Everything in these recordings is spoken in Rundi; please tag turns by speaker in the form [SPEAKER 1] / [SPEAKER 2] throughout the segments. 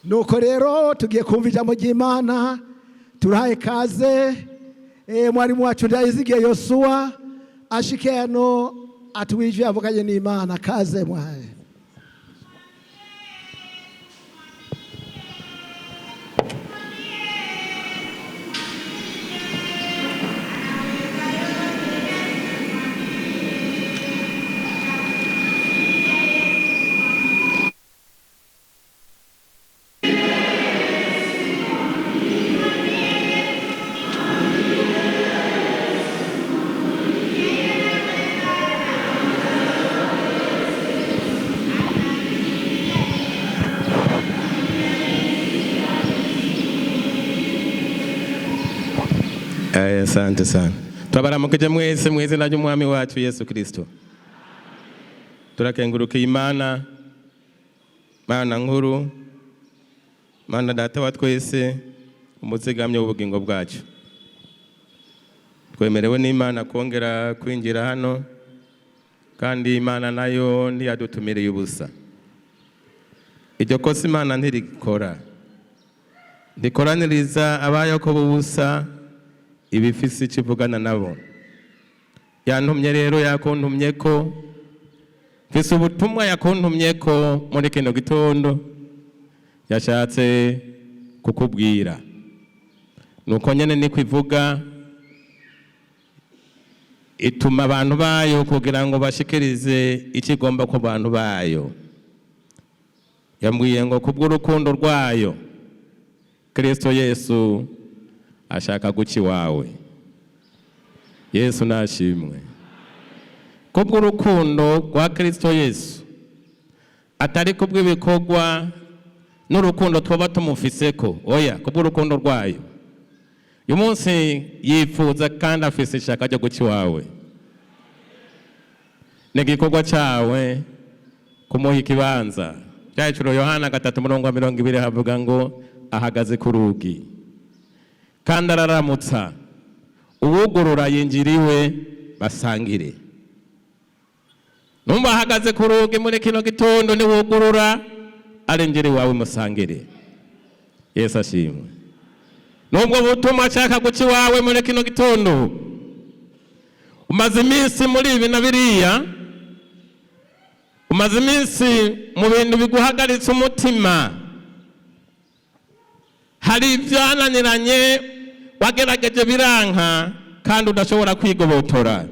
[SPEAKER 1] Nuko rero tugiye kumva ijambo ry'Imana. Turahaye kaze mwarimu wacu Ndayizigiye Yosuwa ashike hano atwije avuganye n'Imana. Kaze mwaye.
[SPEAKER 2] Asante sana. Twabaramukije mwese mu izina ry'Umwami wacu Yesu Kristo. Turakengurukiye Imana, Mana nkuru, Mana data wa twese, umuzigamye w'ubugingo bwacu. Twemerewe n'Imana kongera kwinjira hano, kandi Imana nayo ntiyadutumiriye ubusa. Iryo kosa Imana ntirikora. Ndikoraniriza abayakobo ubusa, ibifise icyo ivugana nabo. Yantumye rero, yakuntumye ko mfise ubutumwa, yakuntumye ko muri kino gitondo yashatse kukubwira. Nuko nyene niko ivuga, ituma abantu bayo kugira ngo bashikirize icyo igomba ku bantu bayo. Yambwiye ngo kubw'urukundo rwayo Kristo Yesu ashaka guca iwawe. Yesu nashimwe. Kubw'urukundo rwa Kristo Yesu, atari kubw'ibikorwa n'urukundo twaba tumufiseko, oya, kubw'urukundo rwayo. Uyu munsi yifuza kandi afise ishaka ryo guca iwawe. Ni igikorwa cyawe kumuha ikibanza. Byahicuro Yohana 3 umurongo wa 20 havuga ngo ahagaze ku rugi kandi araramutsa, uwugurura yinjira iwe basangire. Numva ahagaze ku rugi muri kino gitondo, niwugurura arinjira iwawe musangire. Yesu ashimwe. Nubwo butumwa ashaka guca iwawe muri kino gitondo. Umaze iminsi muri ibi na biriya, umaze iminsi mu bintu biguhagaritse umutima, hari ibyananiranye, wagerageje biranka kandi udashobora kwigobotora,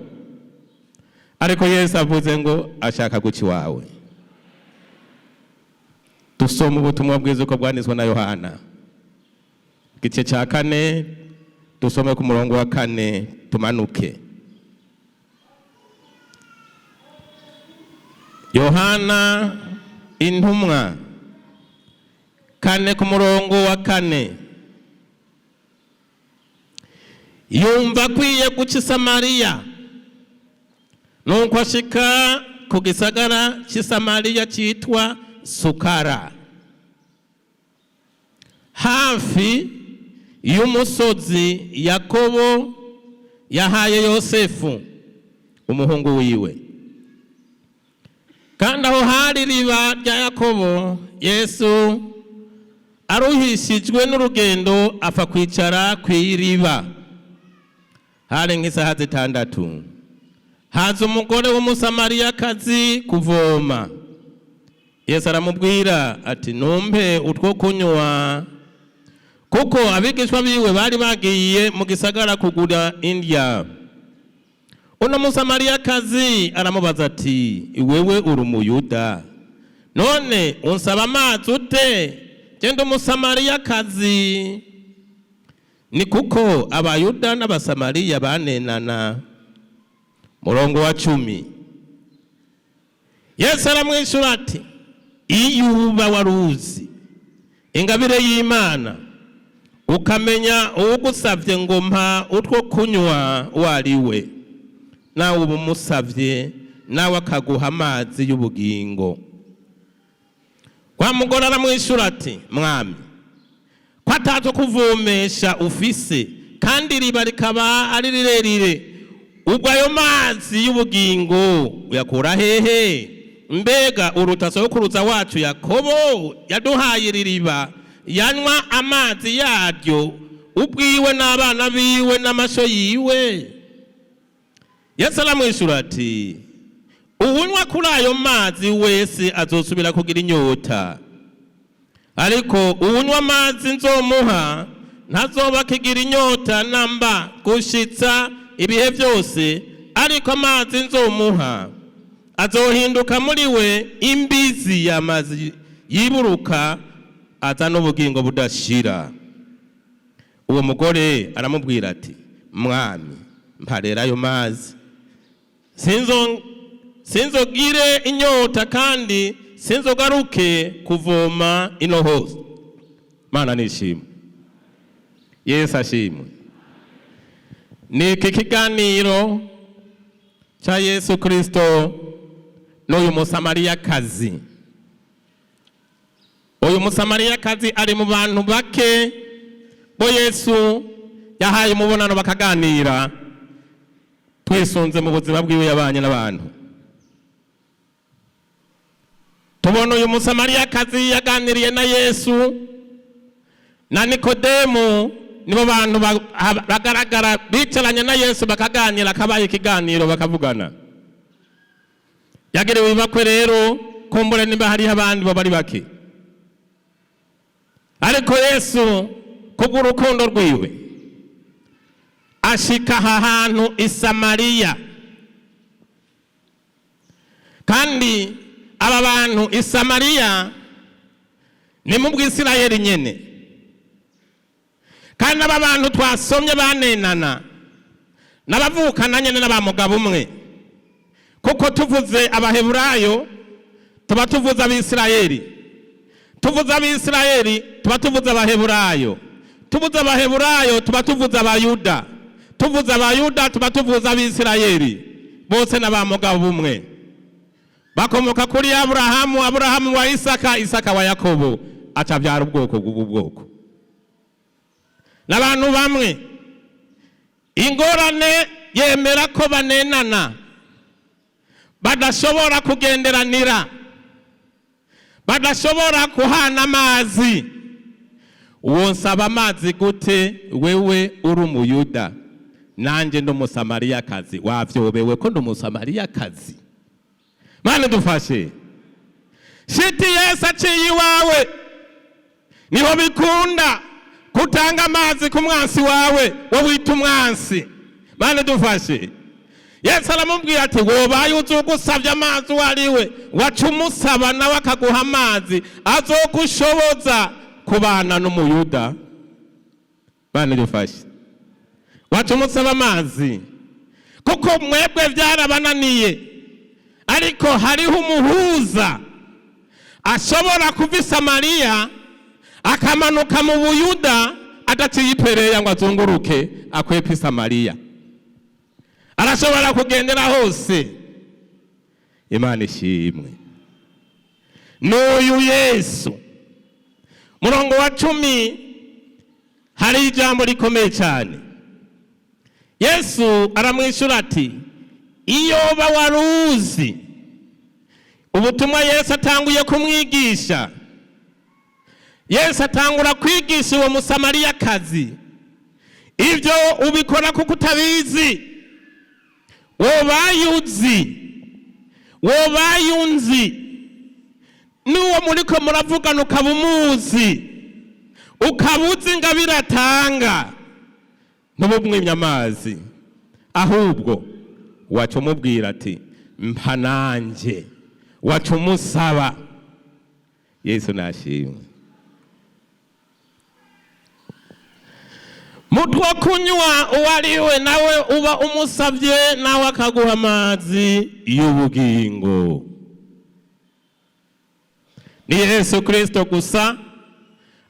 [SPEAKER 2] ariko Yesu avuze ngo ashaka guca iwawe. Dusoma ubutumwa bwiza uko bwanditswe na Yohana, igice cya 4, dusome ku murongo wa 4 tumanuke. Yohana intumwa, 4 ku murongo wa 4. Yumva akwiye guca i Samariya, nuko ashika ku gisagara cy'i Samariya cyitwa Sukara, hafi y'umusozi Yakobo yahaye Yosefu umuhungu wiwe. Kandi aho hari iriba rya Yakobo. Yesu aruhishijwe n'urugendo apfa kwicara ku iriba. Hari nk'isaha 6. Haza umugore w'Umusamariyakazi kuvoma. Yesu aramubwira ati: "Numpe utwo kunywa," kuko abigishwa biwe bari bagiye mu gisagara kugura indya. Uno Musamariyakazi aramubaza ati: "Wewe uri Umuyuda, none unsaba amazi ute, genda Umusamariyakazi?" Ni kuko Abayuda n'Abasamariya banenana. Murongo wa 10. Yesu aramwishyura ati: "Iyo uba waruzi ingabire y'Imana, ukamenya uwugusabye ngo mpa utwo kunywa uwo ari we, nawe uba umusabye, nawe akaguha amazi y'ubugingo." Wa mugore aramwishyura ati: "Mwami, ko atazo kuvomesha ufise, kandi iriba rikaba ari rirerire, ubwo ayo mazi y'ubugingo uyakura hehe? Mbega uruta sokuruza wacu Yakobo yaduhaye iri riba?" Yanywa amazi yaryo ubwiwe n'abana biwe n'amasho yiwe? Yesu aramwishyura ati: "Uwunywa kuri ayo mazi wese azosubira kugira inyota, ariko uwunywa amazi nzomuha ntazoba akigira inyota namba gushitsa ibihe byose, ariko amazi nzomuha azohinduka muri we imbizi y'amazi yiburuka azana ubugingo budashira." Uwo mugore aramubwira ati: "Mwami, mpa ayo mazi, sinzogire inyota kandi sinzogaruke kuvoma ino hose." Mana nishimwe, Yesu ashimwe. Ni iki kiganiro cya Yesu Kristo n'uyu Musamariyakazi. Uyu Musamariyakazi ari mu bantu bake bo Yesu yahaye umubonano bakaganira, twisunze mu buzima bwiwe yabanye n'abantu. Tubona uyu Musamariyakazi yaganiriye na Yesu na Nikodemu, nibo bantu bagaragara bicaranye na Yesu bakaganira, akabaye ikiganiro bakavugana. Yagiriwe ibakwe rero, kumbure niba hariho abandi bo bari bake, ariko Yesu kubw'urukundo rwiwe ashika aha hantu i Samariya. Kandi aba bantu i Samariya ni mu Bwisirayeli nyene, kandi aba bantu twasomye banenana n'abavukana nyene n'abamugabo umwe, kuko tuvuze Abaheburayo tuba tuvuze Abisirayeli, tuvuze Abisirayeli tuba tuvuze Abaheburayo, tuvuze Abaheburayo tuba tuvuze Abayuda, tuvuze Abayuda tuba tuvuze Abisirayeli. Bose n'abamugabo umwe, bakomoka kuri Aburahamu, Aburahamu wa Isaka, Isaka wa Yakobo, aca abyara ubwoko bw'ubu bwoko. N'abantu bamwe ingorane yemera ko banenana, badashobora kugenderanira, badashobora kuhana amazi. Wonsaba amazi gute wewe uri Umuyuda nanjye ndi Umusamariyakazi? Wavyobewe ko ndi Umusamariyakazi? Mana dufashe. Shiti Yesu aciye iwawe, niho bikunda kutanga amazi ku mwansi wawe wo wita umwansi. Mana dufashe. Yesu aramubwira ati: "Wobaye uzi ugusabye amazi uwo ari we, waca umusaba nawe akaguha amazi azogushoboza kubana n'Umuyuda." Mana dufashe. Waca umusaba amazi, kuko mwebwe byarabananiye, ariko hariho umuhuza ashobora kuva i Samariya akamanuka mu Buyuda adaciye ipereya ngo azunguruke akwepe i Samariya. Arashobora kugendera hose. Imana ishimwe. N'uyu Yesu, murongo wa 10, hari ijambo rikomeye cyane. Yesu aramwishyura ati: "Iyoba waruzi." Ubutumwa Yesu atanguye kumwigisha, Yesu atangura kwigisha uwo Musamariyakazi: "Ibyo ubikora kuko utabizi. Wobaye uzi, wobaye unzi, n'uwo muriko muravugana ukaba umuzi, ukaba uzi ingabire atanga, ntubumwimye amazi, ahubwo waca umubwira ati: 'Mpa nanjye,' waca umusaba." Yesu nashimwe. Mutwo kunywa uwo ari we, nawe uba umusabye, nawe akaguha amazi y'ubugingo. Ni Yesu Kristo gusa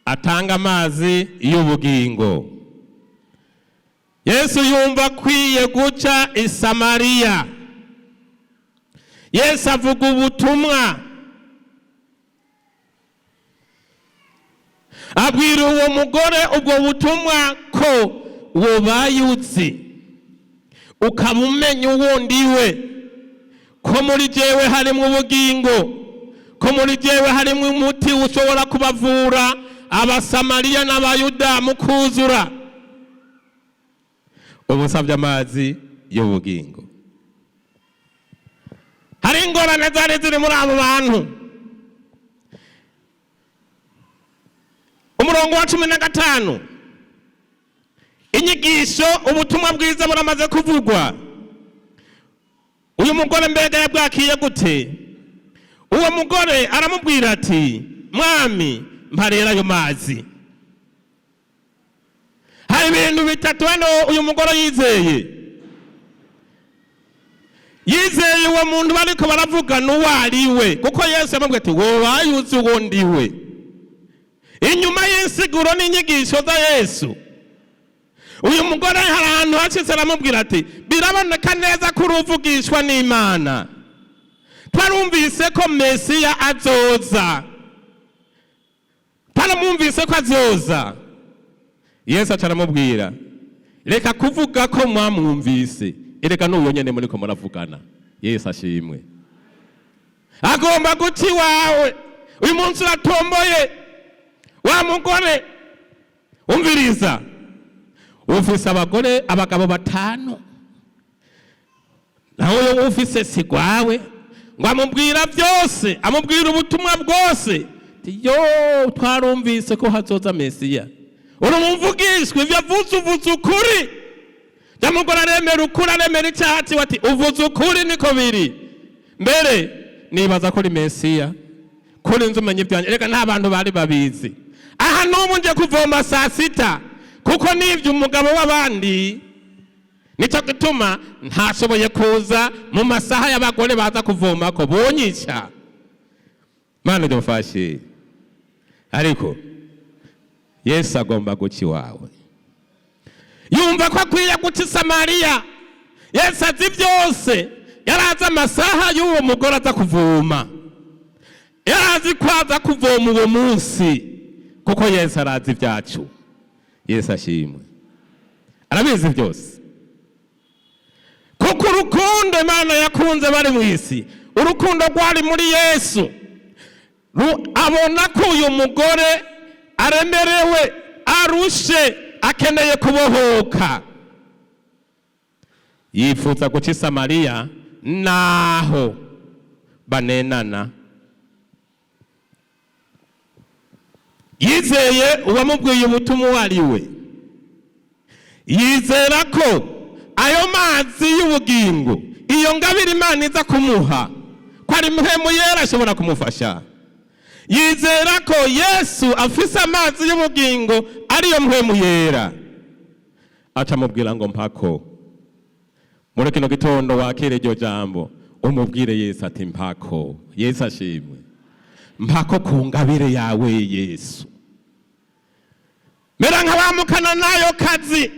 [SPEAKER 2] atanga amazi y'ubugingo. Yesu yumva akwiye guca i Samariya. Yesu avuga ubutumwa, abwira uwo mugore ubwo butumwa ko wobaye uzi, ukaba umenya uwundi we, ko muri jewe harimo ubugingo, ko muri jewe harimo umuti ushobora kubavura. Abasamariya n'Abayuda mu kuzura. Ubu usabye amazi y'ubugingo. Hari ingorane zari ziri muri abo bantu. Umurongo wa 15, inyigisho, ubutumwa bwiza buramaze kuvugwa. Uyu mugore mbega yabwakiye gute? Uwo mugore aramubwira ati: "Mwami, mpa rero ayo mazi." Hari ibintu bitatu hano uyu mugore yizeye. Yizeye uwo muntu bariko baravuga n'uwo ari we, kuko Yesu yamubwiye ati: "Wobaye uzi uwo ndi we." Inyuma y'insiguro n'inyigisho za Yesu, uyu mugore hari ahantu hashitse aramubwira ati: "Biraboneka neza ko uruvugishwa n'Imana. Twarumvise ko Mesiya azoza, twaramwumvise ko azoza." Yesu aca aramubwira: "Reka kuvuga ko mwamwumvise, erega n'uwo nyene muriko muravugana." Yesu ashimwe. Agomba guca iwawe uyu munsi. Uratomboye wa mugore. Umviriza, ufise abagore, abagabo batanu, nawe uyo ufise si gwawe. Ngo amubwira byose, amubwira ubutumwa bwose. Yo, twarumvise ko hazoza Mesiya, uri umuvugishwa, ivyo avuze uvuze ukuri. Nyamugore aremera ukuri, aremera icyaha ciwe, ati: "Uvuze ukuri, niko biri. Mbere nibaza ko uri Mesiya, kuri nzi umenya ibyanjye." Reka, nta bantu bari babizi. Aha n'ubu nje kuvoma saa sita kuko nibyo umugabo w'abandi, nicyo gituma ntashoboye kuza mu masaha y'abagore baza kuvoma ko bonyica. Mana idufashe. Ariko Yesu agomba guca iwawe. Yumva ko akwiye guca i Samariya. Yesu azi byose, yari azi amasaha y'uwo mugore aza kuvoma, yari azi ko aza kuvoma uwo munsi, kuko Yesu arazi ibyacu. Yesu ashimwe, arabizi byose. Kuko urukundo Imana yakunze bari mu isi, urukundo rwari muri Yesu. Abona ko uyu mugore aremerewe, arushe, akeneye kubohoka. Yifuza guca i Samariya naho banenana. Yizeye uwamubwiye ubutumwa uwo ari we, yizera ko ayo mazi y'ubugingo, iyo ngabire Imana iza kumuha, ko ari Mpwemu Yera ashobora kumufasha. Yizera ko Yesu afise amazi y'ubugingo, ariyo Mpwemu Yera. Aca amubwira ngo: "Mpako." Muri kino gitondo wakire iryo jambo, umubwire Yesu ati: "Mpako." Yesu ashimwe. "Mpako ku ngabire yawe, Yesu." Mera nka wa Mukananayokazi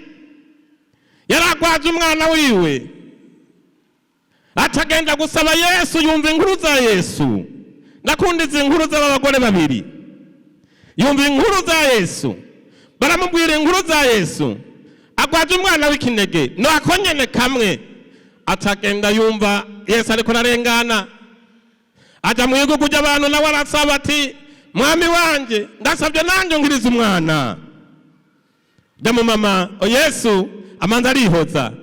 [SPEAKER 2] yaragwaje umwana wiwe, atagenda gusaba Yesu. Yumva inkuru za Yesu. Ndakunda izi nkuru z'aba bagore babiri. Yumva inkuru za Yesu, baramubwira inkuru za Yesu, agwaje umwana w'ikinege nako nyene kamwe. Atagenda, yumva Yesu ariko ararengana, aja mu igugu ry'abantu, nawe arasaba ati: "Mwami wanje, ndasabye nanjye nkiriza umwana." Jya mu mama Yesu amanza arihoza,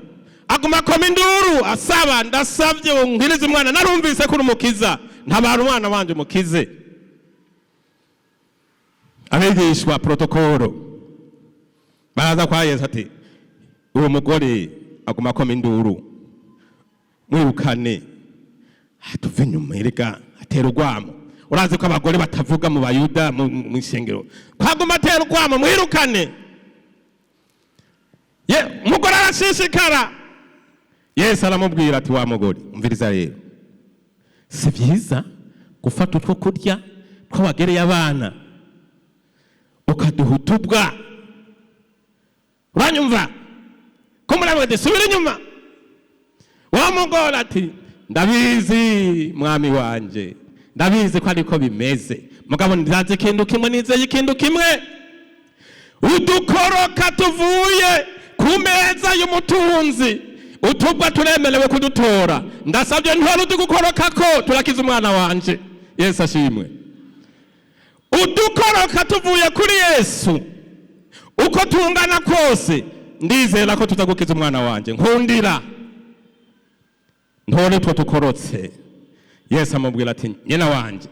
[SPEAKER 2] aguma akoma induru asaba: "Ndasabye nkirize umwana, narumvise ko uri umukiza, ntabara umwana wanje umukize." Abigishwa protokolo baraza kwa Yesu ati: "Uwo mugore aguma akoma induru, mwirukane." "Tuve inyuma, erega atera urwamo." Urazi ko abagore batavuga mu Bayuda mu ishengero. "Kwaguma atera urwamo, mwirukane." Ye umugore arashishikara. Yesu aramubwira ati: "Wa mugore, umviriza rero, si byiza gufata utwo kurya tw'abagereye abana ukaduha utubwa." Uranyumva ko muravuga ati: "Subira inyuma." Wa mugore ati: "Ndabizi, mwami wanje, ndabizi ko ariko bimeze, mugabo ndazi ikintu kimwe, nizeye ikintu kimwe: udukoroka tuvuye ku meza y'umutunzi, utubwa turemerewe kudutora. Ndasabye ntwara udugukoroka ko turakiza umwana wanje." Yesu ashimwe. Udukoroka tuvuye kuri Yesu uko tungana kose, ndizera ko tutagukiza umwana wanjye. Nkundira ntore utwo tukorotse. Yesu amubwira ati: "Nyina wanjye,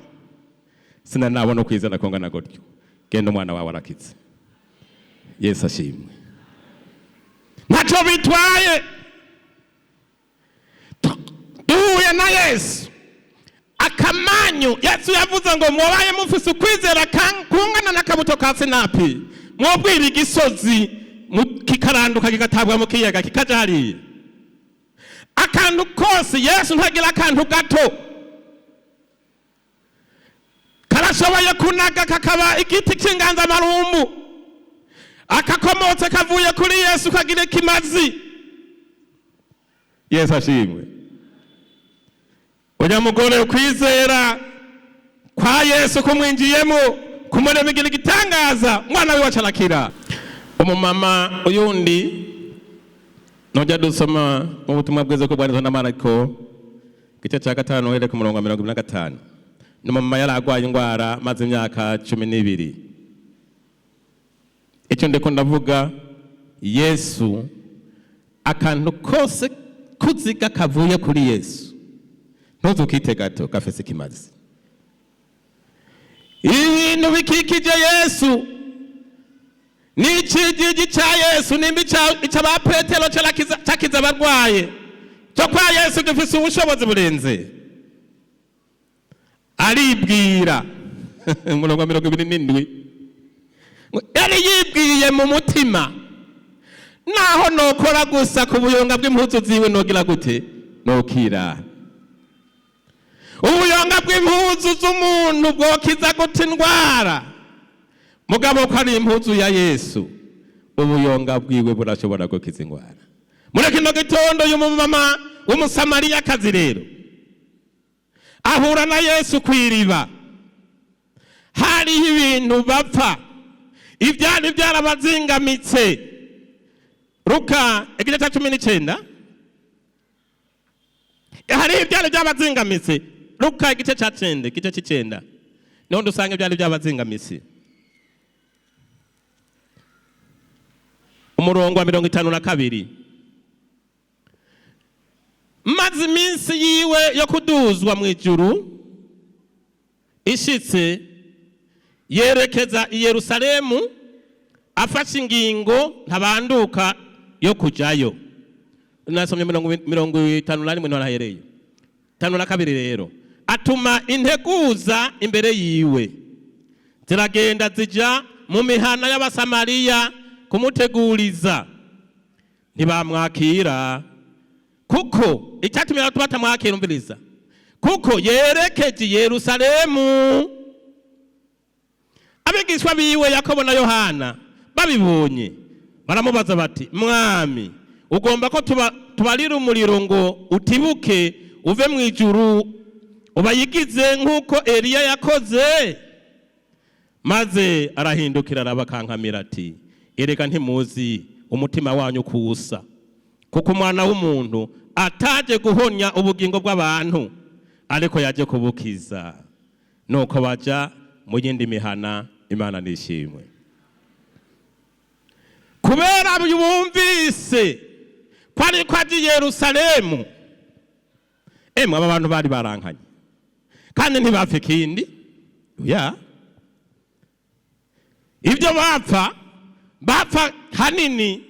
[SPEAKER 2] sinanabona ukwizera kungana gutyo. Genda, umwana wawe arakize." Yesu ashimwe. Ntacyo bitwaye duhuye na Yesu akamanyu. Yesu yavuze ngo mubaye mufise ukwizera kungana n'akabuto ka sinapi, mwobwira igisozi kikaranduka, kigatabwa mu kiyaga, kikaja hariya. Akantu kose, Yesu ntagira akantu gato, karashoboye kunaga kakaba igiti cy'inganzamarumbu. Akakomotse kavuye kuri Yesu kagira ikimazi. Yesu ashimwe. Ujya mugore, kwizera kwa Yesu kumwinjiyemo, kumuremigira igitangaza, umwana wiwe acarakira. Umumama uyundi nujya dusoma mu butumwa bwiza ko bwanditswe na Mariko, igice cya 5, uhereye ku murongo wa 25. Ni umumama yari arwaye indwara maze imyaka 12. Icyo ndiko ndavuga, Yesu, akantu kose kuziga kavuye kuri Yesu, ntuzukite gato, gafise ikimazi. Ibintu bikikije Yesu n'ikigigi cya Yesu, nimba ica ba Petero cyakiza abarwaye, cyo kwa Yesu gifise ubushobozi burenze. Aribwira, umurongo wa 27, ngo yari yibwiye mu mutima: "Naho nokora gusa ku buyonga bw'impuzu ziwe, nogira gute? Nokira." Ubuyonga bw'impuzu z'umuntu bwokiza gute indwara? Mugabo ko ari impuzu ya Yesu, ubuyonga bwiwe burashobora gukiza indwara. Muri kino gitondo, uyu mumama w'Umusamariyakazi rero ahura na Yesu ku iriba. Hariho ibintu bapfa, ibyari byarabazingamitse. Luka igice cya 19, hariho ibyari byabazingamitse. Luka igice cya 9, igice cy'icenda, niho dusanga ibyari byabazingamitse. Umurongo wa 52: maze iminsi yiwe yo kuduzwa mu ijuru ishitse, yerekeza i Yerusalemu, afashe ingingo ntabanduka yo kujayo. Nasomye 51, ntarahereye 52. Rero atuma integuza imbere yiwe, ziragenda zija mu mihana y'Abasamariya kumuteguriza. Ntibamwakira, kuko icyatumye batamwakira, umviriza, kuko yerekeje i Yerusalemu. Abigishwa biwe Yakobo na Yohana babibonye, baramubaza bati: "Mwami, ugomba ko tubarira umuriro ngo utibuke uve mu ijuru ubayigize nk'uko Eliya yakoze?" Maze arahindukira, arabakankamira ati: "Erega ntimuzi umutima wanyu kuwusa, kuko Umwana w'umuntu ataje guhonya ubugingo bw'abantu, ariko yaje kubukiza." Nuko baja mu yindi mihana. Imana nishimwe kubera bumvise ko ariko aje i Yerusalemu. Emwe, aba bantu bari barankanye kandi ntibapfa ikindi. Ya, ibyo bapfa, bapfa hanini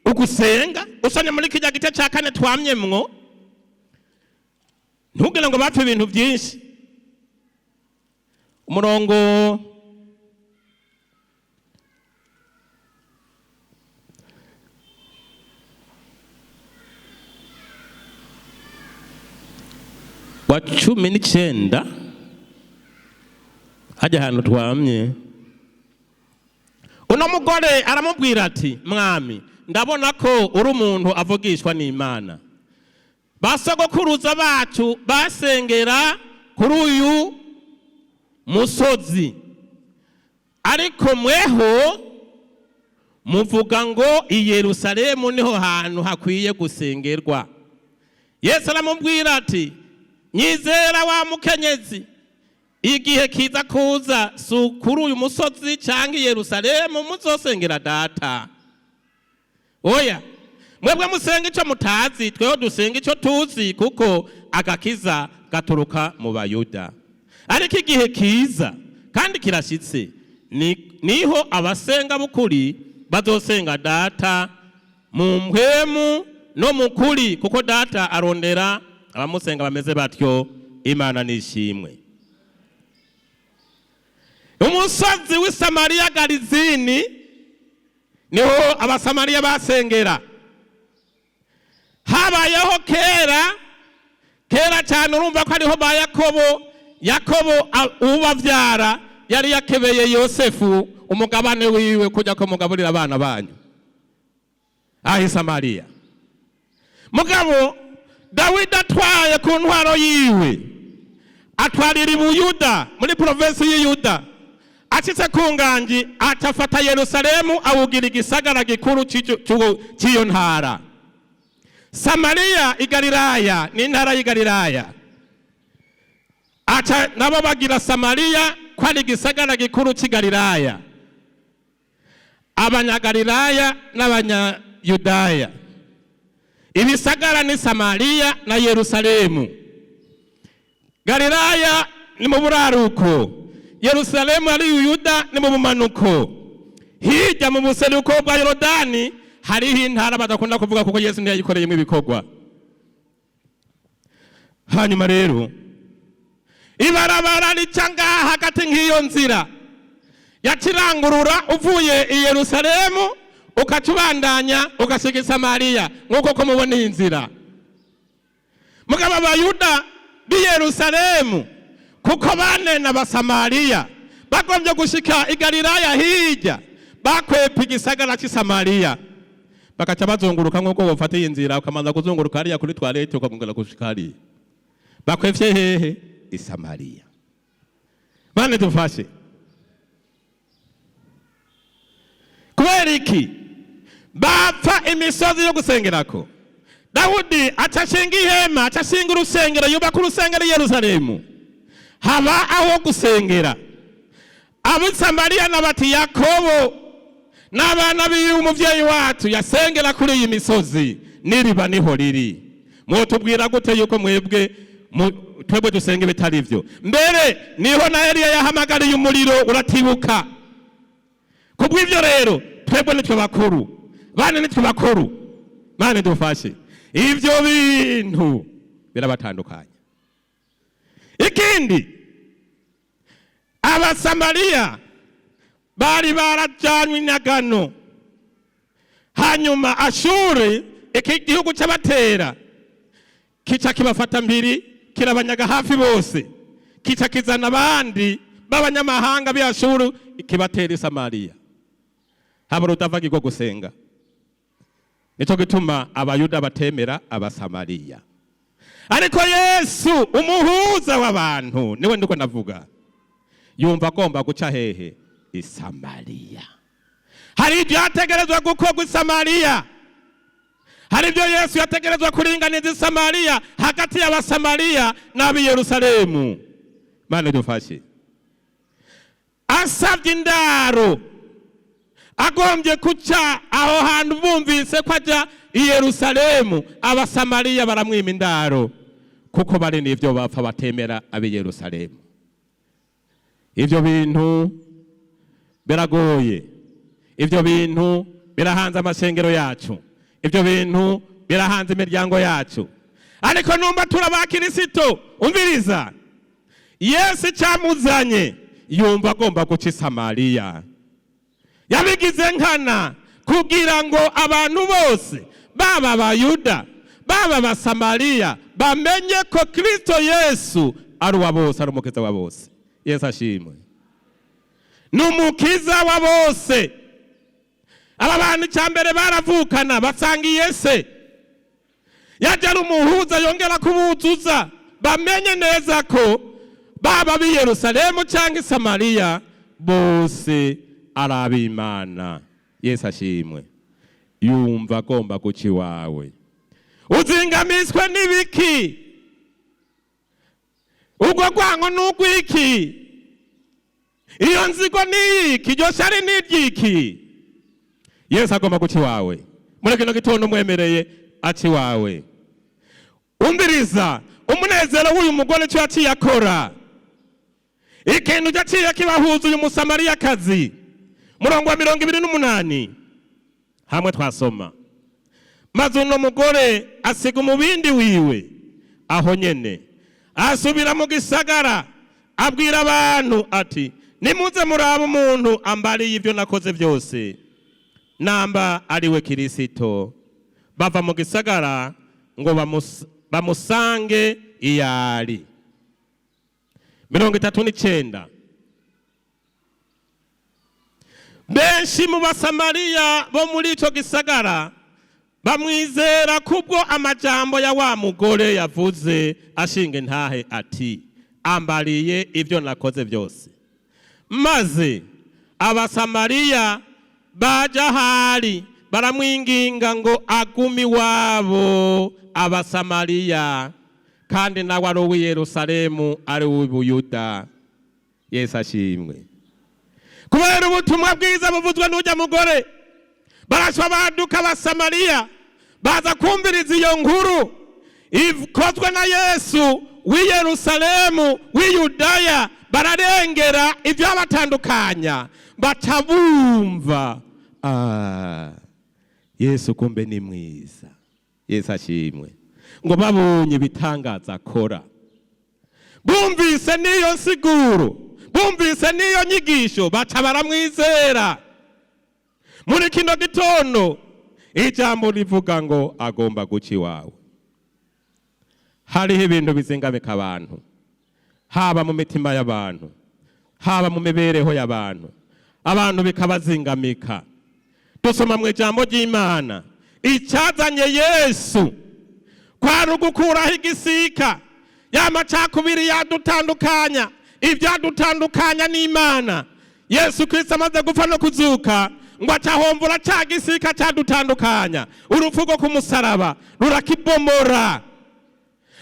[SPEAKER 2] ugusenga. Usomye muri kijya gice cya 4 twamyemwo, ntugire ngo bapfa ibintu byinshi. Umurongo wa 19, hajya ahantu twamye, uno mugore aramubwira ati: "Mwami, ndabona ko uri umuntu avugishwa n'Imana. Basogokuruza bacu basengera kuri uyu musozi, ariko mweho muvuga ngo i Yerusalemu niho hantu hakwiye gusengerwa." Yesu aramubwira ati: "Nyizera, wa mukenyezi." Igihe kiza kuza, si kuri uyu musozi cyangwa i Yerusalemu muzosengera Data. Oya, mwebwe musenga icyo mutazi, tweho dusenga icyo tuzi, kuko agakiza gaturuka mu Bayuda. Ariko igihe kiza kandi kirashyitse, niho abasenga b'ukuri bazosenga Data mu mpwemu no mu kuri, kuko Data arondera abamusenga bameze batyo. Imana nishimwe. Umusozi w'i Samariya Garizini niho Abasamariya basengera. Habayeho kera kera cyane, urumva ko ariho ba Yakobo. Yakobo ubabyara yari yakebeye Yosefu umugabane wiwe, kujya ko mugaburira abana banyu aho i Samariya. Mugabo Dawidi atwaye ku ntwaro yiwe, atwarira i Buyuda, muri provinsi y'Iyuda. Acitse ku nganji, acafata Yerusalemu, awugira igisagara gikuru cy'iyo ntara. Samariya i Galilaya ni intara y'i Galilaya. Aca nabo bagira Samariya ko ari igisagara gikuru cy'i Galilaya, Abanyagalilaya n'Abanyayudaya. Ibisagara ni Samariya na Yerusalemu. Galilaya ni mu buraruko, Yerusalemu ari Yuda ni mu bumanuko. Hirya mu buseruko bwa Yorodani hariho intara badakunda kuvuga, kuko Yesu ntiyayikoreyemo ibikorwa. Hanyuma rero ibarabara rica ngaha hagati, nk'iyo nzira yakirangurura uvuye i Yerusalemu ukaca ubandanya ugasiga i Samariya, nk'uko ko mubona iyi nzira. Mugabo Abayuda b'i Yerusalemu, kuko banena Abasamariya, bagombye gushika i Galilaya hirya, bakwepa igisagara cy'i Samariya, bagaca bazunguruka, nk'uko bafata iyi nzira ukamanza kuzunguruka hariya kuri toilette, ukongera gushika hariya. Bakwevye hehe? I Samariya. Bane dufashe. Kubera iki bapfa imisozi yo gusengerako? Dawudi aca ashinga ihema, aca ashinga urusengero, yubaka urusengero i Yerusalemu, haba aho gusengera. Ab'i Samariya n'abati: "Yakobo n'abana biwe, umuvyeyi wacu yasengera kuri iyi misozi, n'iriba niho riri. Mwotubwira gute yuko mwebwe twebwe dusenga ibitari vyo?" Mbere niho na Eliya yahamagariye umuriro uratibuka. Kubw'ivyo rero twebwe nitwe bakuru, bane nitwe bakuru. Mane dufashe. Ivyo bintu birabatandukanya. Ikindi, Abasamariya bari barajanywe inyagano, hanyuma Ashuri, iki gihugu cy'abatera, kica kibafata mbiri, kirabanyaga hafi bose, kica kizana abandi b'abanyamahanga b'Ashuru, kibatera i Samariya. Habura utavagirwa gusenga. Nicyo gituma Abayuda batemera Abasamariya. Ariko Yesu, umuhuza w'abantu, niwe ndiko ndavuga, yumva agomba guca hehe? I Samariya. Hari ibyo yategerezwa gukorwa i Samariya, hari ibyo Yesu yategerezwa kuringaniza i Samariya, hagati y'Abasamariya n'ab'i Yerusalemu. Mana dufashe. Asabye indaro, agombye kuca aho hantu, bumvise ko ajya i Yerusalemu, Abasamariya baramwima indaro, kuko bari n'ibyo bapfa, batemera ab'i Yerusalemu. Ibyo bintu biragoye, ibyo bintu birahanze amashengero yacu, ibyo bintu birahanze imiryango yacu. Ariko numba turi abakirisito, umviriza, Yesu icyamuzanye, yumva agomba guca i Samariya. Yabigize nkana kugira ngo abantu bose, baba Abayuda baba Abasamariya, bamenye ko Kristo Yesu ari uwa bose, ari umukiza wa bose. Yesu ashimwe, ni umukiza wa bose. Aba bantu icya mbere baravukana, basangiye se. Yajya ari umuhuza, yongera kubuzuza, bamenye neza ko baba b'i Yerusalemu cyangwa i Samariya bose ari ab'Imana. Yesu ashimwe. Yumva agomba guca iwawe. Uzingamiswe n'ibiki? Ubwo rwango ni urw'iki? Iyo nzigo ni iki? Iryo shari ni iry'iki? Yesu agomba guca iwawe muri kino gitondo, umwemereye aca iwawe. Umviriza umunezero w'uyu mugore, icyo yaciye akora, ikintu yaciye kibahuza uyu Musamariyakazi. Murongo wa 28 hamwe twasoma: "Maze uno mugore asiga umubindi wiwe aho nyene, asubira mu gisagara, abwira abantu ati: 'Nimuze murabe umuntu ambariye ibyo nakoze byose, namba ari we Kirisito.' Bava mu gisagara ngo bamusange iyari." 39: "Benshi mu Basamariya bo muri ico gisagara bamwizera kubwo amajambo ya wa mugore yavuze ashinga intahe ati: 'Ambariye ibyo nakoze byose.' Maze Abasamariya baja ahari, baramwinginga ngo agume iwabo." Abasamariya, kandi nawe ari uw'i Yerusalemu, ari uw'i Buyuda. Yesu ashimwe. Kubera ubutumwa bwiza buvuzwe n'ujya mugore, barashwa baduka Abasamariya, baza kumviriza iyo nkuru ikozwe na Yesu w'i Yerusalemu, w'i Yudaya. Bararengera ibyabatandukanya, baca bumva: "Ah, Yesu kumbe ni mwiza." Yesu ashimwe. Ngo babonye ibitangaza akora, bumvise n'iyo nsiguro, bumvise n'iyo nyigisho, baca baramwizera. Muri kino gitondo ijambo rivuga ngo agomba guca iwawe. Hariho ibintu bizingamika abantu, haba mu mitima y'abantu, haba mu mibereho y'abantu, abantu bikabazingamika. Dusoma mu ijambo ry'Imana, icyazanye Yesu kwari ugukuraho igisika ya macakubiri yadutandukanya, ibyadutandukanya n'Imana. Yesu Kristo amaze gupfa no kuzuka, ngo acahomvura ca gisika cyadutandukanya. Urupfu rwo ku musaraba rurakibomora.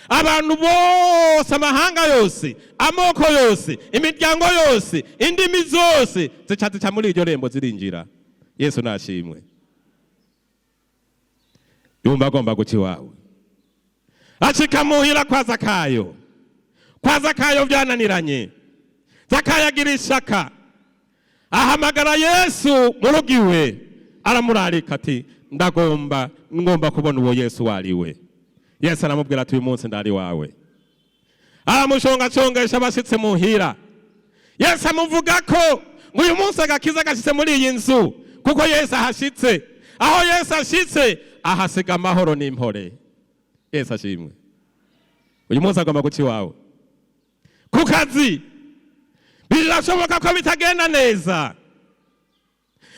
[SPEAKER 2] Abantu bose, amahanga yose, amoko yose, imiryango yose, indimi zose zica zica muri iryo rembo, zirinjira. Yesu nashimwe. Yumva agomba guca iwawe. Ashika muhira kwa Zakayo. Kwa Zakayo byananiranye. Zakayo agira ishaka, ahamagara Yesu mu rugo iwe, aramurarika ati: "Ndagomba, ngomba kubona uwo Yesu wariwe." Yesu aramubwira ati: "Uyu munsi ndari wawe." Aramushongashongesha. Abashitse muhira, Yesu amuvuga ko ngo uyu munsi agakiza gashitse muri iyi nzu, kuko Yesu ahashitse. Aho Yesu ashitse, ahasiga amahoro n'impore. Yesu ashimwe. Uyu munsi agomba guca iwawe. Ku kazi birashoboka ko bitagenda neza,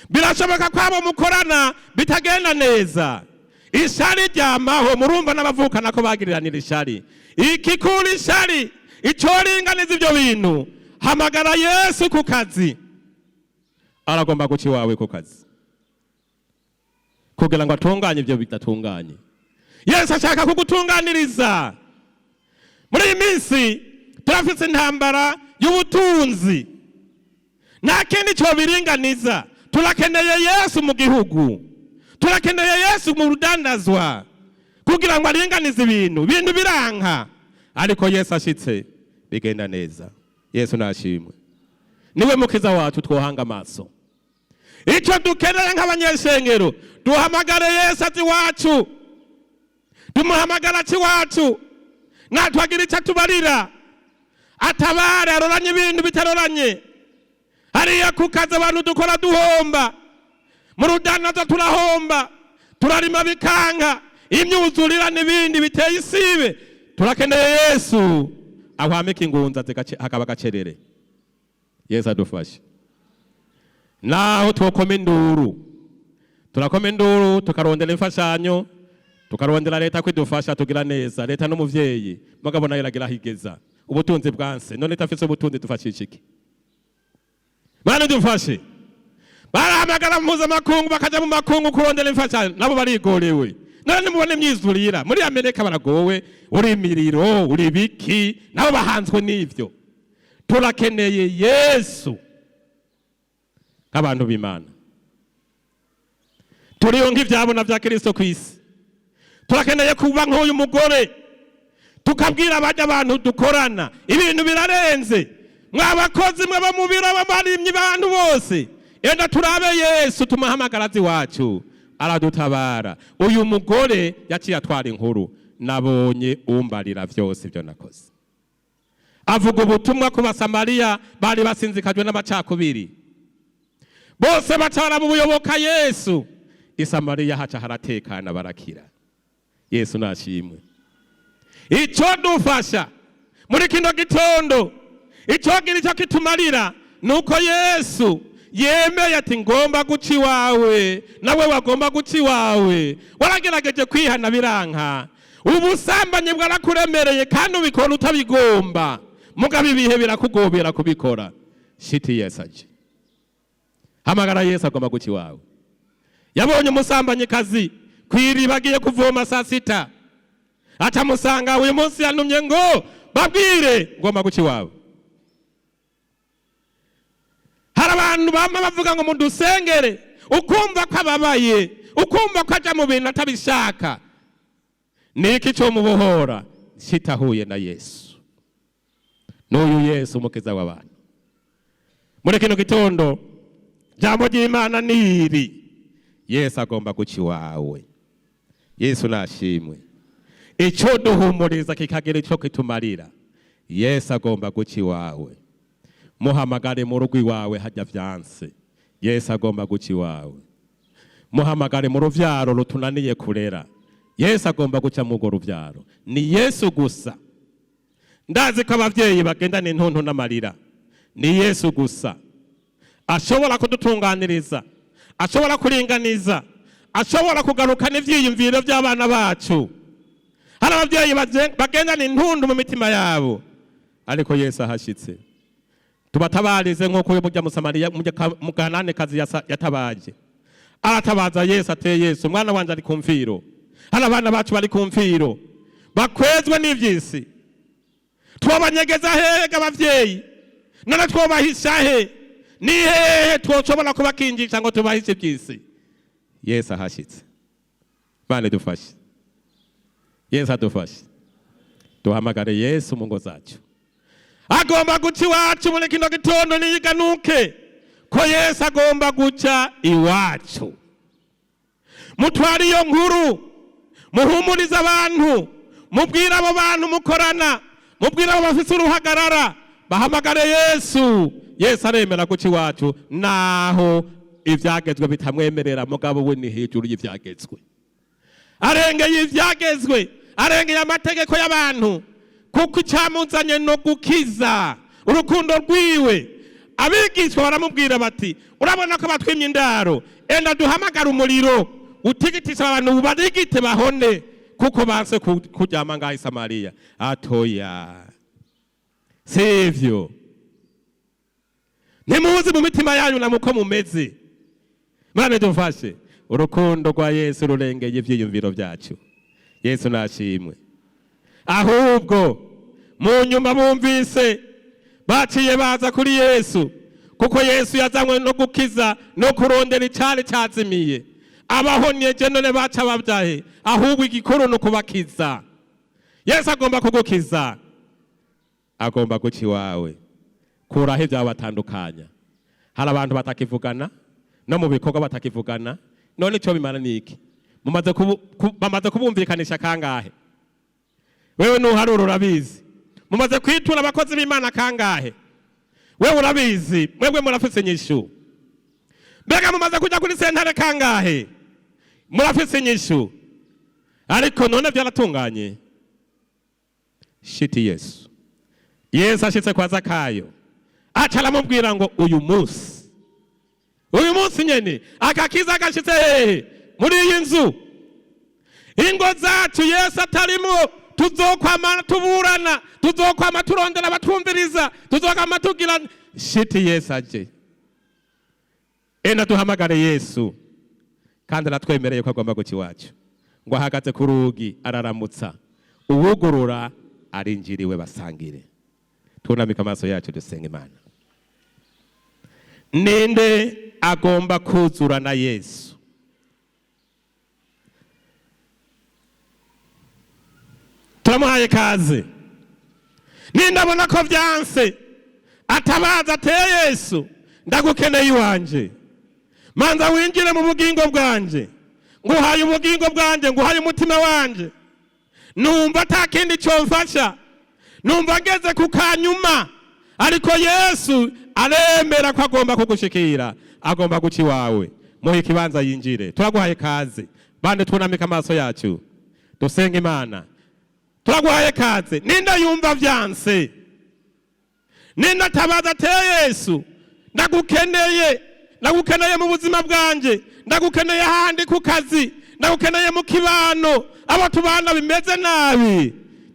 [SPEAKER 2] birashoboka ko abo mukorana bitagenda neza, ishari ryamaho. Murumva n'abavukana ko bagiriranira ishari. Ikikura ishari, icoringaniza ibyo bintu, hamagara Yesu ku kazi. Aragomba guca iwawe ku kazi kugira ngo atunganye ibyo bidatunganye. Yesu ashaka kugutunganiriza. Muri iyi minsi turafite intambara y'ubutunzi, nta kindi cyobiringaniza. Turakeneye Yesu mu gihugu, turakeneye Yesu mu rudandazwa kugira ngo aringanize ibintu. Ibintu biranka, ariko Yesu ashitse bigenda neza. Yesu nashimwe, niwe mukiza wacu twohanga amaso. Icyo dukeneye nk'abanyeshengero, duhamagare Yesu azi iwacu, tumuhamagara aci iwacu, natwagira icyo atubarira, atabare, aroranye ibintu bitaroranye. Hariya ku kazi abantu dukora duhomba, mu rudandaza turahomba, turarima bikanka, imyuzurira n'ibindi biteye isibe. Turakeneye Yesu ahwamika ingunza, hakaba agacerere. Yesu adufashe. Naho twokoma induru, turakoma induru, tukarondera imfashanyo, tukarondera leta ko idufasha, tugira neza. Leta n'umuvyeyi, mugabo nayo iragira aho igeza. Ubutunzi bwanse none itafise ubutunzi, dufashisha iki? Bana dufashe. Barahamagara mpuzamakungu, bakaja mu makungu kurondera imfashanyo, nabo barigorewe. None mubone imyizurira muri Amerika, baragowe, uri imiriro, uri biki, nabo bahanzwe n'ivyo. Turakeneye Yesu nk'abantu b'Imana, turiyo nk'ivyabona vya Kristo ku isi. Turakeneye kuba nk'uyu mugore, tukabwira abajya abantu dukorana: ibintu birarenze, mwabakozi mwe bo mu biro, abarimyi, abantu bose, enda turabe Yesu, tumuhamagarazi iwacu aradutabara. Uyu mugore yaciye atwara inkuru: nabonye umbarira vyose ibyo nakoze. Avuga ubutumwa ku Basamariya bari basinzikajwe n'amacakubiri, bose baca barabuyoboka Yesu. I Samariya haca haratekana, barakira. Yesu nashimwe. Icyo dufasha muri kino gitondo, icyogira icyo kitumarira, ni uko Yesu yemeye ati: ngomba guca iwawe. Nawe wagomba guca iwawe, waragerageje kwihana biranka, ubusambanyi bwarakuremereye kandi ubikora utabigomba, mugabo ibihe birakugobera kubikora. Shiti Yesu aje, hamagara Yesu, agomba guca iwawe. Yabonye umusambanyikazi ku iriba agiye kuvoma saa sita, acamusanga. Uyu munsi yantumye ngo babwire: ngomba guca iwawe. Hari abantu bama bavuga ngo mudusengere, ukumva ko ababaye, ukumva ko ajya mu bintu atabishaka. Niki cyo mubohora kitahuye na Yesu? N'uyu Yesu umukiza w'abantu. Muri kino gitondo, jambo ry'Imana ni iri: Yesu agomba guca iwawe. Yesu nashimwe. Icyo duhumuriza kikagira icyo kitumarira: Yesu agomba guca iwawe. Muhamagare mu rugo iwawe hajya vyanse, Yesu agomba guca iwawe. Muhamagare mu ruvyaro rutunaniye kurera, Yesu agomba guca mu urwo ruvyaro. Ni Yesu gusa. Ndazi ko abavyeyi bagendana intuntu n'amarira. Ni Yesu gusa ashobora kudutunganiriza, ashobora kuringaniza, ashobora kugarukana ivyiyumviro by'abana bacu. Hari abavyeyi bagendana intundu mu mitima yabo, ariko Yesu ahashitse, tubatabarize nk'uko uyu mujya Musamariya Mukananikazi yatabaje. Aratabaza Yesu, ateye Yesu: umwana wanje ari ku mfiro. Hari abana bacu bari ku mfiro, bakwezwe n'ivy'isi. Twobanyegeza hehe abavyeyi? None twobahisha he? Ni hehe twoshobora kubakingisha ngo tubahishe ivy'isi? Yesu ahashitse, Imana idufashe, Yesu adufashe, duhamagare Yesu mu ngo zacu. Agomba guca iwacu muri kino gitondo. Niyiganuke ko Yesu agomba guca iwacu. Mutware iyo nkuru, muhumurize abantu, mubwire abo bantu mukorana, mubwire abo bafise uruhagarara, bahamagare Yesu. Yesu aremera guca iwacu naho ivyagezwe bitamwemerera, mugabo we ni hejuru y'ivyagezwe, arengeye ivyagezwe, arengeye amategeko y'abantu, kuko icyamuzanye no gukiza, urukundo rwiwe. Abigishwa baramubwira bati: urabona ko batwimye indaro, enda duhamagara umuriro utigitisha abantu, barigite bahone, kuko banse kuryama ngaho i Samariya. Atoya, sivyo, ntimuzi mu mitima yanyu na muko mumeze. Mwana dufashe, urukundo rwa Yesu rurengeye ivyiyumviro byacu. Yesu nashimwe. Ahubwo mu nyuma bumvise baciye baza kuri Yesu, kuko Yesu yazanywe no gukiza no kurondera icari cazimiye. Abahonyeje none baca babyahe? Ahubwo igikuru ni ukubakiza. Yesu agomba kugukiza, agomba guca iwawe. Kuraho ibyabatandukanya. Hari abantu batakivugana, no mu bikorwa batakivugana. None icyo bimara ni iki? Bamaze kubumvikanisha kangahe? Wewe nuharura urabizi. Mumaze kwitura abakozi b'Imana kangahe? Wewe urabizi, mwebwe murafise inyishu. Mbega mumaze kujya kuri sentare kangahe? Murafise inyishu. Ariko none byaratunganye? Shiti Yesu. Yesu ashitse kwa Zakayo, aca aramubwira ngo: uyu munsi, uyu munsi nyene, agakiza gashitse hehe? Muri iyi nzu. Ingo zacu Yesu atarimo, tuzokwama tuburana, tuzokwama turondera abatwumviriza, tuzokwama tugira. Shiti Yesu aje. Enda duhamagare Yesu, kandi aratwemereye ko agomba guca iwacu. Ngo ahagaze ku rugi araramutsa, uwugurura arinjiriwe basangire. Tunamika amaso yacu dusenga Imana. Ninde agomba kuzura na Yesu? Turamuhaye kaze. Ninde abona ko vyanse, atabaza ateye Yesu, ndagukeneye iwanje, manza winjire mu bugingo bwanje, nguhaye ubugingo bwanje, nguhaye umutima wanje, numva ata kindi cyomfasha, numva ngeze ku kanyuma, ariko Yesu aremera ko agomba kugushikira, agomba guca iwawe. Muhe ikibanza yinjire. Turaguhaye kaze. Bande twunamika amaso yacu dusenga Imana. Turaguhaye kaze. Ninde yumva vyanse? Ninde atabaza ateye Yesu, ndagukeneye, ndagukeneye mu buzima bwanje, ndagukeneye ahandi ku kazi, ndagukeneye mu kibano, abo tubana bimeze nabi,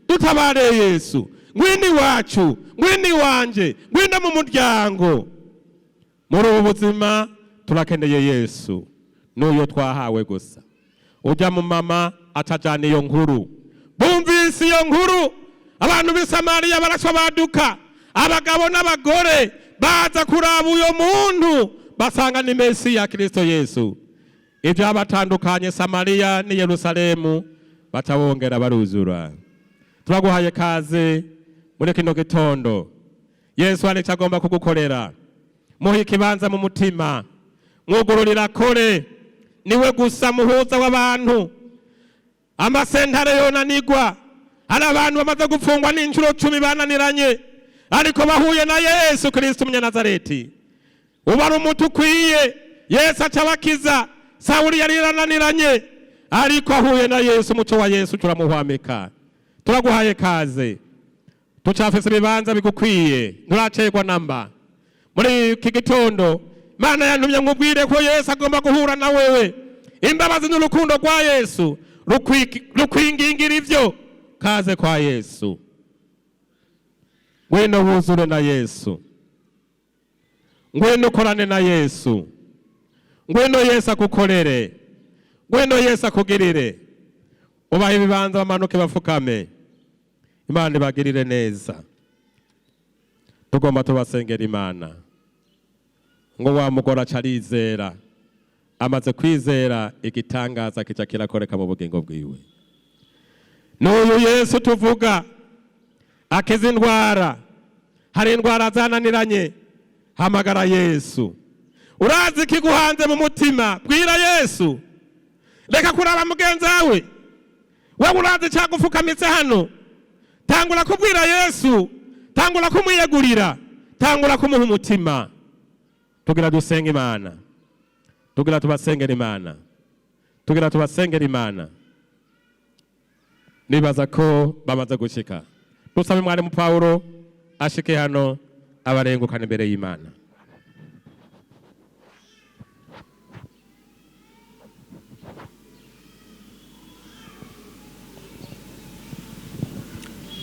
[SPEAKER 2] dutabare Yesu, ngwino iwacu, ngwino iwanje, ngwino mu muryango. Muri ubu buzima turakeneye Yesu, n'uyo twahawe gusa. Ujya mu mama atajana iyo nkuru. Bumvise iyo nkuru, abantu b'i Samariya barasobaduka, abagabo n'abagore baza kuraba uyo muntu, basanga ni Mesiya Kristo Yesu. Ibyabatandukanye Samariya ni Yerusalemu batabongera baruzura. Turaguhaye kaze muri kino gitondo. Yesu hari icyo agomba kugukorera. Muhe ikibanza mu mutima, mwugururira kore, niwe gusa muhuza w'abantu. Amasentare yonanigwa, hari abantu bamaze gupfungwa n'inshuro 10 bananiranye, ariko bahuye na Yesu Kristo umunyanazareti, uba ari umuti ukwiye. Yesu acabakiza. Sawuli yari yarananiranye, ariko ahuye na Yesu, umuco wa Yesu turamuhwamika. Turaguhaye kaze, tucafise ibibanza bigukwiye, nturacerwa namba. Muri iki gitondo Imana yantumye nkubwire ko Yesu agomba guhura na wewe. Imbabazi n'urukundo rwa Yesu rukwingingira ivyo. Kaze kwa Yesu, ngwino wuzure na Yesu, ngwino ukorane na Yesu, ngwino Yesu akukorere, ngwino Yesu akugirire. Ubahe ibibanza bamanuke bafukame, Imana ibagirire neza. Tugomba tubasengera Imana. Ngo wa mugore aca arizera, amaze kwizera igitangaza kica kirakoreka mu bugingo bwiwe. N'uyu Yesu tuvuga akiza indwara, hari indwara zananiranye, hamagara Yesu. Urazi ikiguhanze mu mutima, bwira Yesu. Reka kuraba mugenzi wawe, wewe urazi icyagufukamitse hano. Tangura kubwira Yesu, tangura kumwiyegurira, tangura kumuha umutima. Tugira dusenge Imana, tugira tubasengera Imana, tugira tubasengera Imana. Nibaza ko bamaze gushika. Dusabe mwarimu Paulo ashike hano abarengukana imbere y'Imana.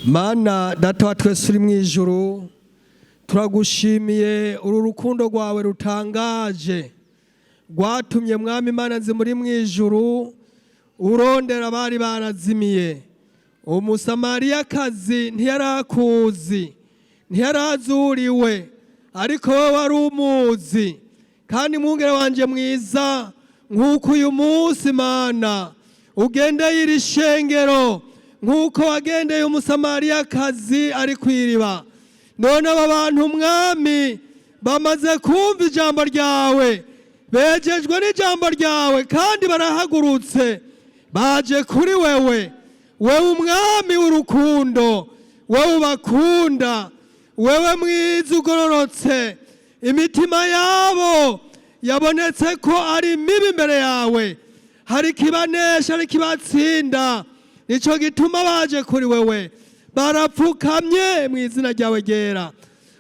[SPEAKER 3] Mana Data wa twese uri mu ijuru, turagushimiye uru rukundo rwawe rutangaje rwatumye Mwami Imana nzi muri mu ijuru urondera abari barazimiye. Umusamariyakazi ntiyarakuzi, ntiyarazuriwe, ariko wowe wari umuzi. Kandi mwungere wanje mwiza, nk'uko uyu munsi Mana ugendeye iri shengero nk'uko wagendeye umusamariyakazi ari ku iriba, none aba bantu Mwami bamaze kumva ijambo ryawe, bejejwe n'ijambo ryawe, kandi barahagurutse baje kuri wewe, wewe umwami w'urukundo, wewe ubakunda, wewe mwiza ugororotse. Imitima yabo yabonetse ko ari mibi imbere yawe, hari ikibanesha, hari ikibatsinda, nico gituma baje kuri wewe, barapfukamye mu izina ryawe ryera.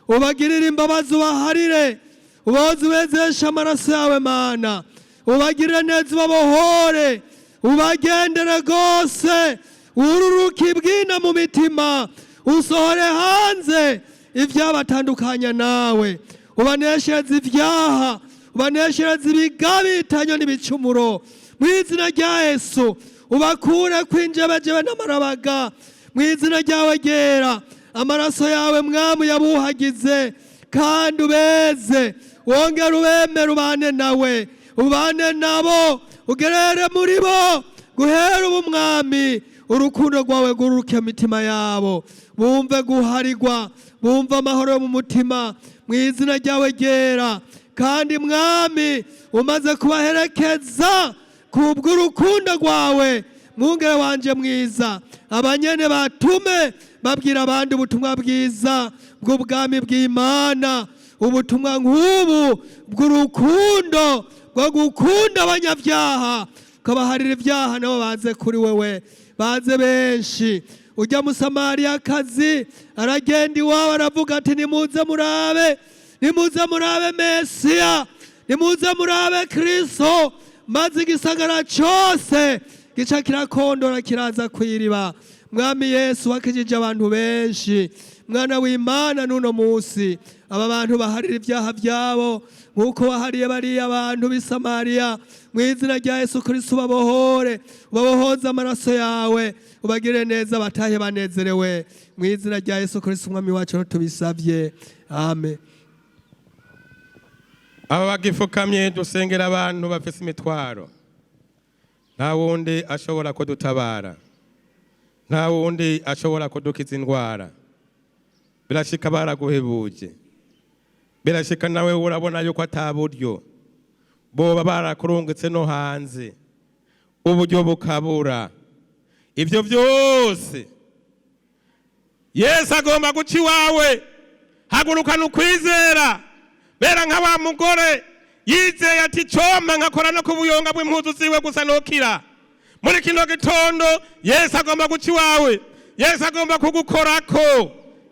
[SPEAKER 3] Ubagirire imbabazi, ubaharire, uboze ubezeshe amaraso yawe Mana, ubagirire neza, ubabohore, ubagendere rwose, ururuke ibwina mu mitima, usohore hanze ibyabatandukanya nawe, ubaneshereze ibyaha, ubaneshereze ibigabitanyo n'ibicumuro mu izina rya Yesu. Ubakure kwinjebejebe n'amarabaga mu izina ryawe ryera. Amaraso yawe, Mwami, yabuhagize kandi ubeze, wongere ubemere, ubane nawe, ubane nabo, ugerere muri bo. Guhera ubu, Mwami, urukundo rwawe rwuruke mitima yabo, bumve guharigwa, bumve amahoro yo mu mutima mu izina ryawe ryera. Kandi Mwami, umaze kubaherekeza kubw'urukundo rwawe, mwungere wanje mwiza, abanyene batume babwira abandi ubutumwa bwiza bw'ubwami bw'Imana, ubutumwa nk'ubu bw'urukundo bwo gukunda abanyabyaha, ukabaharira ibyaha, nabo baze kuri wewe, baze benshi. Ujya Musamariyakazi aragenda iwabo, aravuga ati: "Nimuze murabe, nimuze murabe Mesiya, nimuze murabe Kristo." Maze igisagara cyose gica kirakondora, kiraza kw'iriba. Mwami Yesu, wakijije abantu benshi. Mwana w'Imana, n'uno munsi aba bantu baharira ibyaha byabo nk'uko wahariye bariya abantu b'i Samariya. Mu izina rya Yesu Kristo, ubabohore, ubabohoze amaraso yawe, ubagire neza, batahe banezerewe. Mu izina rya Yesu Kristo Umwami wacu tubisabye, amen.
[SPEAKER 2] Aba bagifukamye, dusengera abantu bafise imitwaro. Nta wundi ashobora kudutabara, nta wundi ashobora kudukiza indwara. Birashika baraguhebuje, birashika nawe urabona yuko ata buryo, boba barakurungitse no hanze, uburyo bukabura. Ibyo byose Yesu agomba guca iwawe. Hagurukana ukwizera, bera nka wa mugore yizeye ati: "Coma nkakora no ku buyonga bw'impuzu ziwe gusa, nokira." Muri kino gitondo Yesu agomba guca iwawe, Yesu agomba kugukorako.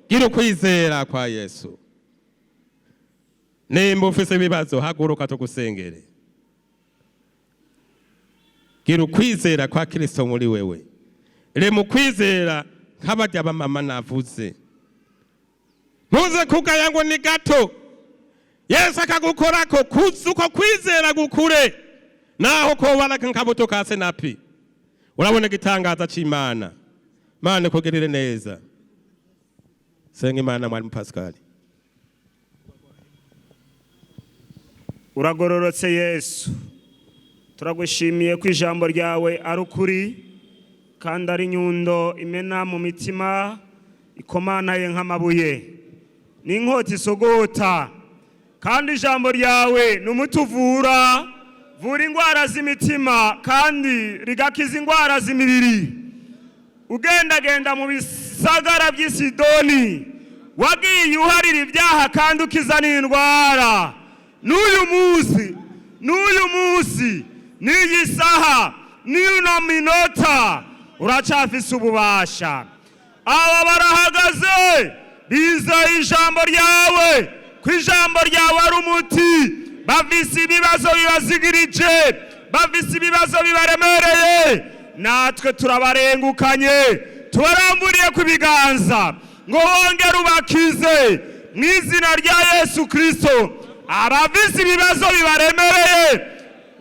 [SPEAKER 2] Gira ukwizera kwa Yesu. Nimba ufise ibibazo, haguruka tugusengere. Gira ukwizera kwa Kristo muri wewe, rema ukwizera nk'abarya bamama navuze. Ntuze kugaya ngo ni gato. Yesu akagukorako, kuza uko kwizera gukure, naho kobara nkabuto ka senapi, urabona igitangaza c'Imana. Mana ikugirire neza. Senga Imana, mwarimu Pascal.
[SPEAKER 4] Uragororotse Yesu, turagushimiye ko ijambo ryawe ari ukuri kandi ari inyundo imena mu mitima ikomanaye nk'amabuye n'inkota isogota. Kandi ijambo ryawe ni umuti uvura, vura indwara z'imitima kandi rigakiza indwara z'imibiri. Ugendagenda mu bisagara by'i Sidoni, wagiye uharira ibyaha kandi ukiza n'indwara. N'uyu munsi, n'uyu munsi, n'iyi saha, n'ino minota, uracafise ububasha. Aba barahagaze bizeye ijambo ryawe, ko ijambo ryawe ari umuti. Bafise ibibazo bibazigirije, bafise ibibazo bibaremereye. Natwe turabarengukanye, tubaramburiye ku biganza ngo wongere ubakize mu izina rya Yesu Kirisito. Abafise ibibazo bibaremereye,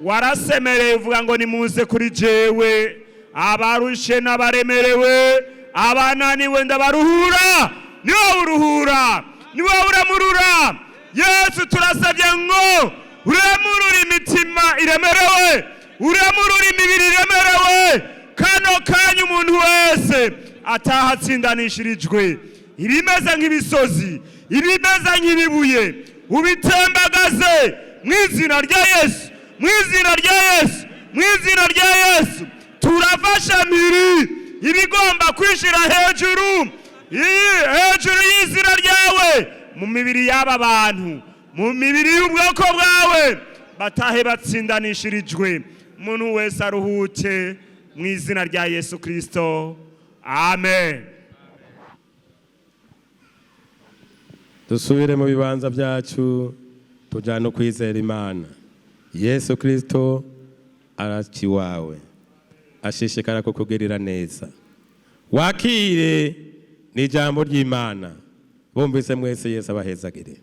[SPEAKER 4] warasemereye uvuga ngo: "Nimuze kuri jewe, abarushe n'abaremerewe, abananiwe, ndabaruhura." Ni wowe uruhura, ni wowe uremurura. Yesu, turasabye ngo uremurure imitima iremerewe, uremurure imibiri iremerewe. Kano kanya umuntu wese ataha atsindanishirijwe. Ibimeze nk'ibisozi, ibimeze nk'ibibuye, ubitembagaze mu izina rya Yesu, mu izina rya Yesu, mu izina rya Yesu. Turafasha mpiri ibigomba kwishira hejuru, hejuru y'izina ryawe mu mibiri y'aba bantu, mu mibiri y'ubwoko bwawe. Batahe batsindanishirijwe, umuntu wese aruhuke mu izina rya Yesu Kirisito, amen.
[SPEAKER 2] Dusubire mu bibanza byacu, tujyane ukwizera Imana. Yesu Kirisito araca iwawe, ashishikara kukugirira neza. Wakire ni ijambo ry'Imana. Bumvise mwese, Yesu abahezagire.